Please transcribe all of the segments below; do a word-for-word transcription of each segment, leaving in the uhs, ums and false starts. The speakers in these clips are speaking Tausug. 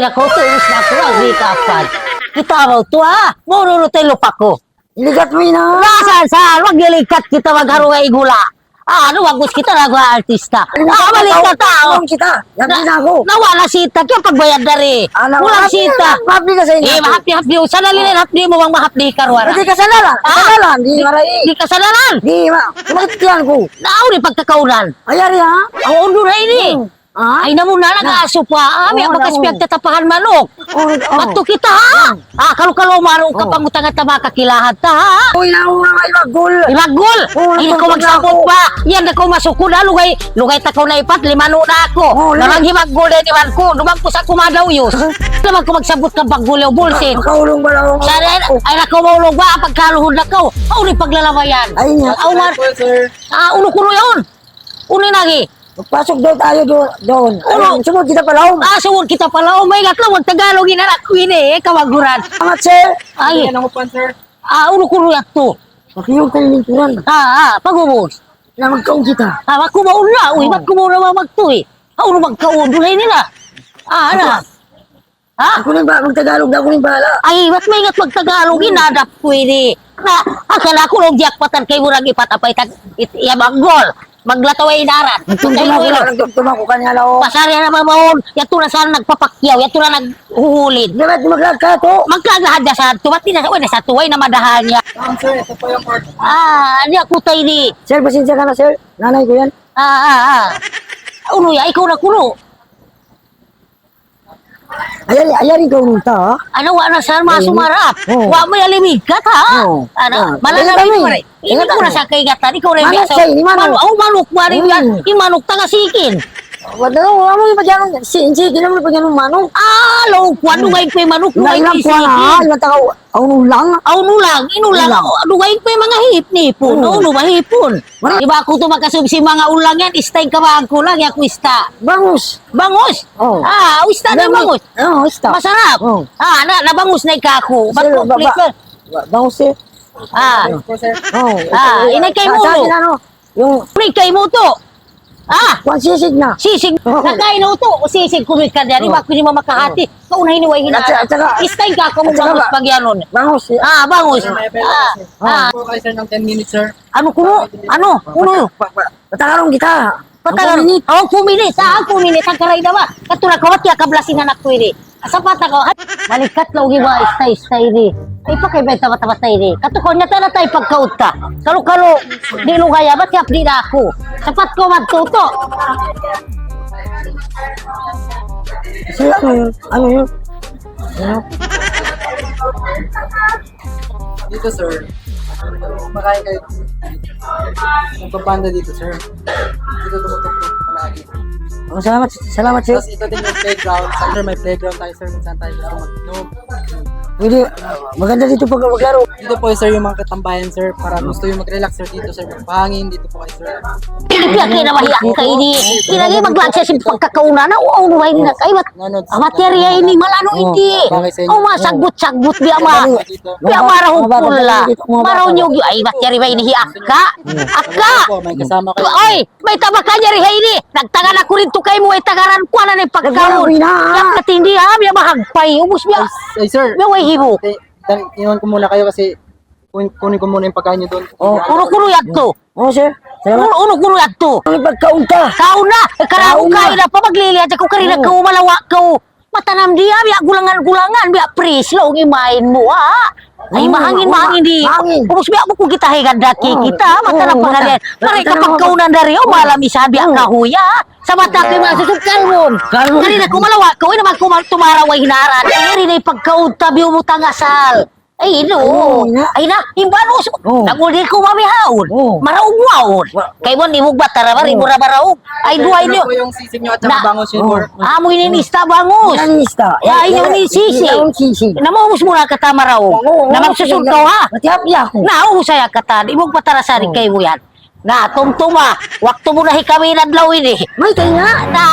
Aku tu urus aku lagi kapan. Kita mau tua, mau nurut lupa ku. Likat mu ina. Rasa sa, wag dilikat kita magharunga igula. Ah, anu, bagus kita lagu artista. Ah, balik ka tau. Kita. Yakin na, ako. Nawala sita, kaya pagbayad dari. Ah, nawala. Kulang sita. Mahapdi ka sa inyo. Eh, mahapdi, hapdi. Sana lilin, hapdi mu bang mahapdi ka, Ruara. Hindi ka sanalan. Ah. Kasanalan. Di, maray. Di kasanalan. Di, ma-, matiyan ko. Nao ni pagkakaunan. Ayari, ha? Ang undo na ini. Hmm. Ah? Ay, namu na lang, aso pa. Ah, may bakas piyagtatapahan manok. Oh, oh. Ba't to kita, ha? Ah, kalu-kalu maro ka pangutang at tama kakilahat ta, ha? Uy, nauna nga, ibagul. Ibagul? Oh, ay, naku, magsabot pa. Yan, naku, masukod, ha? Lugay, lugay ta ko na ipat, limano na ako. Oh, lima. Namang hibagul din, iwan ko. Dumang ko sa kumadaw, yus. Naman ko magsabot ka bagul, yung bulsit. Nakaulong ba lang ako? Sa rin, ay, naku, maulog ba? Pagkaluhod na ko. Aw, ni paglalabayan. Ay, nga. Aw, mar-, ah, ulo ko yun. Unu lagi? Pasok daw tayo do-, doon. Ulo. Ayun, sumod kita pa laom. Ah, sumod kita pa laom. May gatlo, magtagalog in anak ko ini, eh, kawaguran. Salamat, sir. Ay. Ano po, sir? Ah, ulo ko ruyat to. Pakiyong kayo lingkuran. Ah, ah, pagubos. Na magkaon kita. Ah, magkumaon na. Uy, magkumaon na magtuy. Ah, ulo magkaon. Dulay nila. Ah, ana. Ha? Ako nang ba-, magtagalog na ako nang bahala. Ay, ba't may ingat magtagalog? Inadap ko ini. Na, akala ko lang jackpotan kay murag ipat apay tag, it-, iya baggol. Maglataw ay inaran. Nagtumtuma ko lang, nagtumtuma ko kanya lang. Pasari na ba maon? Yato na sana nagpapakyaw. Yato na naghuhulid. Di ba, maglag ka to? Maglag na hadya sa tumat, di na, uy, nasa tuway na madahan niya. Ma'am, sir, ito po yung order. Ah, ano ako tayo ni? Sir, pasensya ka na, sir. Nanay ko yan. Ah, ah, ah. Uno ya, ikaw na kuno. Ayari, ayari ka unta, ha? Ano, wa na sa masumarap. Oo. Wa mo yalimigat, ha? Oo. Ano? Oo. Malala mo pare. Ini ko na sa kay gatan, ikaw rin manok sa ini, manok. Manu-, oh, manok, wari yan. Hmm. In manok, taga sikin. Wa daw, wa mo yung pagyanong, si, si, di naman pagyanong manok. Ah, lo, kuwan, hmm, lugay ko yung manok, lugay ko yung sikin. Lugay lang kuwan, ha? Yung tao, Awn ulang? Awn ulang, in ulang. Ulang. Aw, dugaing pa in manga hip-, nipun. Oo. Awn ulang, hipun. Wala. Di ba aku tu makasubsi manga ulang yan, ista in kabahang ku lang, yaku ista. Bangus. Bangus? Oo. Ah, ista na bangus. Oo, ista. Masarap. Oo. Ah, na, nabangus na ikaku. Sir, ba-, ba-, ba-, bangus eh. Ah. Oo. Ah, inay kay sa-, mulo. Sabi na, no? Yung kumin kay muto. Ah! Kuwan sisig na. Sisig. Oo. Nakain na uto. O sisig, kumin ka dyan. Oo. Iba ko ni mama kahati. Oo. Kau na hiniway hina. At saka, at saka, istayin ka ako mong bangus pagyanon. Bangus. Ah, bangus. Ah, ah. Ano po kayo, sir, ng ten minutes, sir? Ano kuno? Ano? Kuno? Pa-, pa-, patakarong kita. Patakarong. Ang kuminit. Ang kuminit. Ah, ang kuminit. Ang karay na ba? Katura ko, mati, akablasin anak ko ini. Sapat aku, ha? Malikat na ugi ba, ista-ista ini. Ay, pa kay beta mata-mata ini. Katukaw niya, tana tayo pagkaunta. Kalu-kalu, di lugaya, ba't yap di na aku? Sapat ko magtuto. Sir, ano, ano yun? Ano? Dito, sir. Makain kayo. Magpapanda dito, sir. Dito tumutuktok palagi. Oh, salamat, salamat, sir. Tapos ito din yung playground. Sir, may playground tayo, sir, kung saan tayo gusto mag-inom. Pwede, ah, maganda dito pag maglaro. Dito po, sir, yung mga katambayan, sir, para gusto yung mag-relax, sir, dito, sir, magpahangin, dito po kayo, sir. Hindi, kaya kaya na mahiya ka ini. Kaya lagi maglansya sa pagkakauna na, wow, nuhay na kayo. Ano, amat yari ay ini, malano iti. Bagay sa inyo. Oh, masagbut-sagbut, biya ma-, biya marahog pula. Maraw nyo, ay, mat yari ba ini hi Akka? Akka! Opo, may kasama kayo. Ay, may tabakan yari ha ini. Nagtagan aku rin to kay mo, ay tagaran ko, ano na yung pagkaon? Nagkaroon na. Biya katindi, ha? Biya mahagpay. Ubus biya. Ay, ay, sir. Biya way hibo. Te-, tan-, iwan ko muna kayo kasi kun-, kunin ko muna yung pagkain nyo doon. Oh. Kuro-kuro yadto. Oh, sir. Salamat. Uno, uno, uno yadtu. Ang pagkaunta. Kauna, eh, karago kauna. Kain na pa, magliliya dyan ko, karina ka, malawa ka, oh. Matanam di, ah, biya gulangan-gulangan, biya pris, laung imain mu, ah. Ay, oh, mahangin, oh, mahangin di. Mahangin. Ubus biya mo kung kita, hey, ganda, oh, kita, oh, matanam mata-, pangarian. Maray ka matanam pagkaunan dari, oh, oh, malam isa, biya, oh, kahuya. Sa mata ko yung mga susog, kalmon. Kalmon. Karina ko, malawa ka, uy, naman ko, mal-, tumaraw ay hinaran. Ay, rin ay pagkaunta, biya mo tangasal. Ay, ino. Ay, ina. Ay, na, in bangus. Oh. Naguli ko mamihaon. Oh. Maraog waon. Wa-, kay mo, ni mo ba, tara ba, oh, rin mo ra maraog. Ay, duhay niyo. Ito po yung sisig nyo at saka bangus yun, sir. Amo ini in ista bangus. Yan in ista. Ay, yan in sisig. Yan in sisig. Namaubos mo na kata maraog. Oo, oo, sige. Namagsusunod ka, ha? Matiap-tiap ako. Na, ubos saya kata. Di mo patarasari kay mo yan. Na, tumtuma, waktu mu na hikawin adlaw ini. Mayta' na? Na,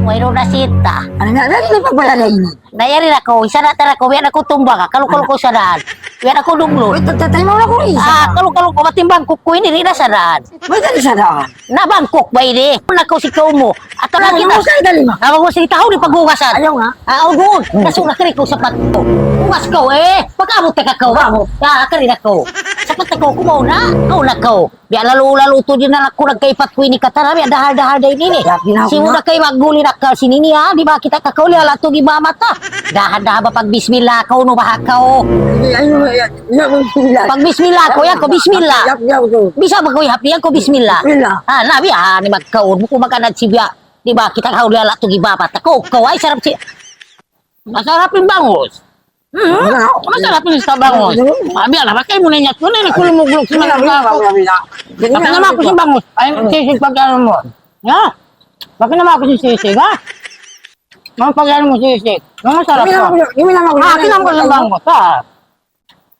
mayroon na sita. Ano na, ano na pagbalala ini? Nayari na ko, isa na tara ko, biya na ko tumba ka, kalu-kalu ko sa daan. Biya' na kaw dumlun. Uy, ta-, ta-, tayo na ako, isa Ah, pa. Kalu-kalu kaw, matimbang ku ini, di' na sadaan. May tali sadaan. Na bangkok ba ini? Na kaw si kaw mu. Atawa na kita. Ay, usay dali ma. Tawag mo, sige, tahaw di paghugasan. Ayaw nga. Ah, oh, doon. Hmm. Kaso na kari ko sapat ko. Hugas ko, eh. Pagkaabot ka kaw. Bravo. Ah, kari na ko. Sapat ko, kumaw na. Kaw na kaw. Biya' lalu-lalu tu di' na aku nagkaipat ku ini katara, biya' dahal-dahal da ini ni. Ya, pinahu Simu na. Na kay magguli na ka sini ni, ha? Di' ba kita kakauli, ala tu gibamata. Dahal-dahal ba pag bismillah kaw, no, baha kaw. Ay, ay, ay, ay, ay, ay, ay. Pag bismillah kaw, yan ko, bismillah. Yap, yap, yap. Bisa ba kaw ihap yan ko, bismillah? Bismillah. Ah, nabi, ah, ni magkaun, buku makanad sibiya. Di' ba kita kakauli, ala tu gibamata. Kaw, kaw, ay, sarap si, masarap in bangus. Hmm? Wala. Masarap in sa bangus. Wala. Abi, ala, bakay mu na inyat mu na, ini kulumuglok sa mga Wala, wala, wala, wala. Bakay na maku sin bangus. Ay, Hmm. sisig pag ano mu. Ya? Bakay na maku sin sisig, ha? Mga pag ano mu sisig. Mga sarap Hindi na ka. Ako, hindi na ako. Ah, kinam ko sa bangus, ha?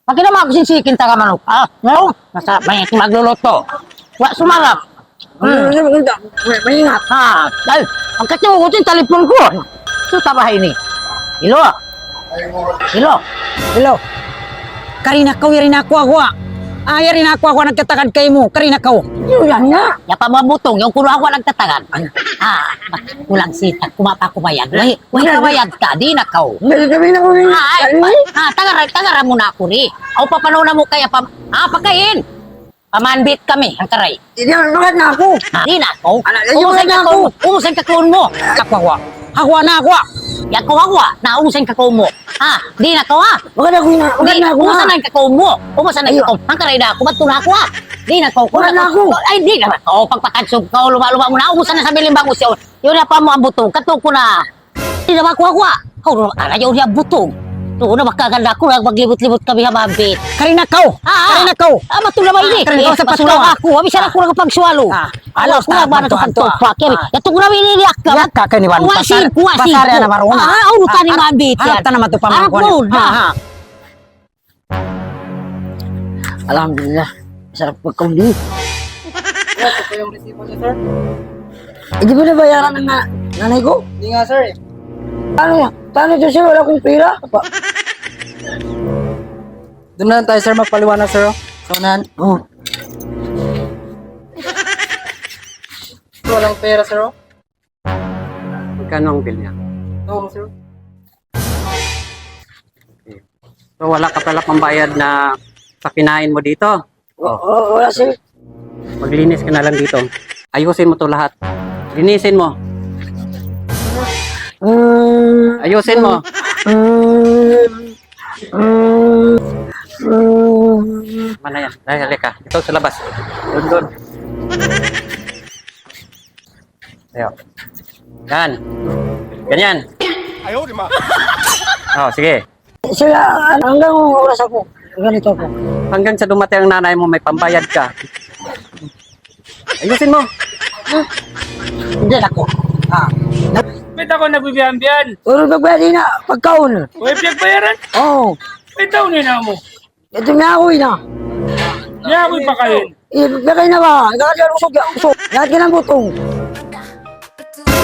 Bakay na maku sin sisig, taga manok. Ah, no? Masarap, may magluluto. Wa sumarap. Hmm. Ano, ano, ano, may, may ingat. Ah, ay, ang katugot yung talipon ko. So, tabahay ni. Hello? Hello? Hello? Kari na kaw, yari na aku, aku, ah. Ah, yari na aku, aku, nagtatagad kaymu. Kari na kaw. Yun lang na. Ya pa mga butong, yung kuno aku nagtatagad. Ay. Ah, kulang sita, kumapa kumayag. Wait. Uy, kawayag ka, di' na kaw. Hindi, sabi na ko rin. Ah, ay, Ay, pa, ah, tagara, tagara mu na aku ri. Aw, papanaw na mu kaya pa, ah, pakain. Pamanbit kami, hangkaray. Hindi, magad na ako. Ah, di' na kaw. Ala, ayaw Umusan na ka ako. Kaw, umusan ka kaw mu. Ako, ako. Ako na ako. Ya kaw, ako. Na, umusan ka kaw mu. Ah, di' na kaw, ah. Magad ako na, magad Di', na ako na. Umusan na ka kaw mu. Umusan na Ayaw. Ka kaw. Hangkaray na ako, ba't na ako, ah. Di' na kaw. Magad na ako. Ay, di' na kaw. Pagpakansog kaw, luma-luma mu na. Umusan na sa biling bangus yaw. Yun na pa mu ang butong. Kato ko na. Di' na makuha-kuha. Aw, ano yaw niya butong. Doon na makaganda ko, nagmaglibot-libot kami ha, mabit. Kari na kaw. Ah, ah. Kari na kaw. Ah, matula ba ini? Ah, kari na kaw, Eh, sapat masulang kaw, ah. Ako. Abi, sana Ah. Ako nagpagsuwalo. Ah. Alas Alas na, na, ba't ba't ito ba't pagtupak? Ito? Ah. Ito ko na ini, yak ka. Yak ka, kaniwan. Wa, Pasar-, singko, wa, pasar singko. Na marunong. Ah, ah, urutan ni Ah, mabit harap yan. Ka na matupa Harap mangkuhan. Mo na. Ah, ah. Alhamdulillah. Sarap pagkaun di. Ito po yung resibo niya, sir. Eh, di ba nabayaran ng na-, nanay ko? Hindi nga, sir, eh. Paano yan? Paano ito, sir? Wala akong pera. Pa- Doon na lang tayo, sir, magpaliwanag, sir, oh. Sa unahan. Oh. Walang pera, sir, oh. Magkano ang bill niya? Ito, sir. Okay. So, wala ka pala pambayad na sa kinain mo dito? O-, Oh. o-, wala, sir. Maglinis ka na lang dito. Ayusin mo 'to lahat. Linisin mo. Mm. Ayusin mo. Mm. Mm. Mm. Mana yan? Dali, halika. Ito sa labas. Doon, doon. Ayo. Yan. Ganyan. Ayaw, di ma. Oh, sige. Sila, hanggang oras ako, ganito ako. Hanggang sa dumating ang nanay mo, may pambayad ka. Ayusin mo. Hindi ako. Ah. Pita ko nagbibiyan-biyan. Puro pagbayad na, pagkaon. Uy, piyagbayaran? Oo. May taon na mo. Ito nga ako, ina. Niya ako'y pakain. Eh, pakain na ba? Ikaw kasi usog, usog. Lahat ka ng butong.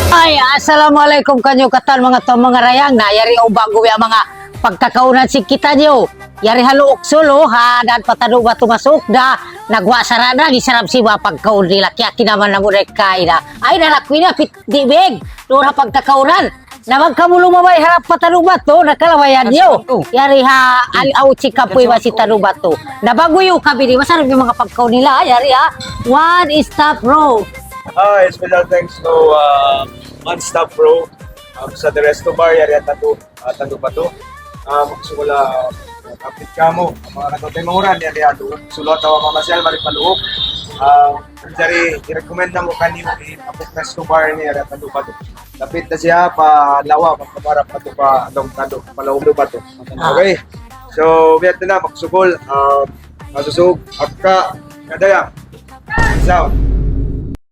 Ay, assalamu alaykum kaniyu katan manga tau manga dayang. Na, yari o ba'gu ya manga pagkakaunan sin kitaniyu. Yari ha Luuk Sulu, ha, dan pa Tandu Batu masuk da, nagwa sara da, gisarap siba pagkaun nila, kaya kinaman na mu da kain da. Ay, nalakwi na, pit, di big, doon ha pagkakaunan. Na magkamulung mabay harap pa Tandu Batu, nakalabayan niyu. Yari ha, al-, au chikapoy ba si Tandu Batu. Na ba'gu yu kabidi, masarap in manga pagkaun nila, yari ha. One Stop Bro. Ah, special thanks to, uh, One Stop Bro, um, sa The Resto Bar, yari ha Tandu, uh, Tandu Batu. Ah, maksud ko la, kapit kamu, manga kataw-taymanghuran, yari ha Luuk Sulu atawa mamasyal, mari pa Luuk. Ah, jari, i-recommend namu' kaniyu in Apuk Resto Bar ini, yari ha Tandu Batu. Dapit na siya pa lawa, magkabarap pa tu pa Long Tandu, pa Long Tandu Batu. Ah. Okay. So, biya' na, maksud ku, um, masusug, akka, kadaya. Saw.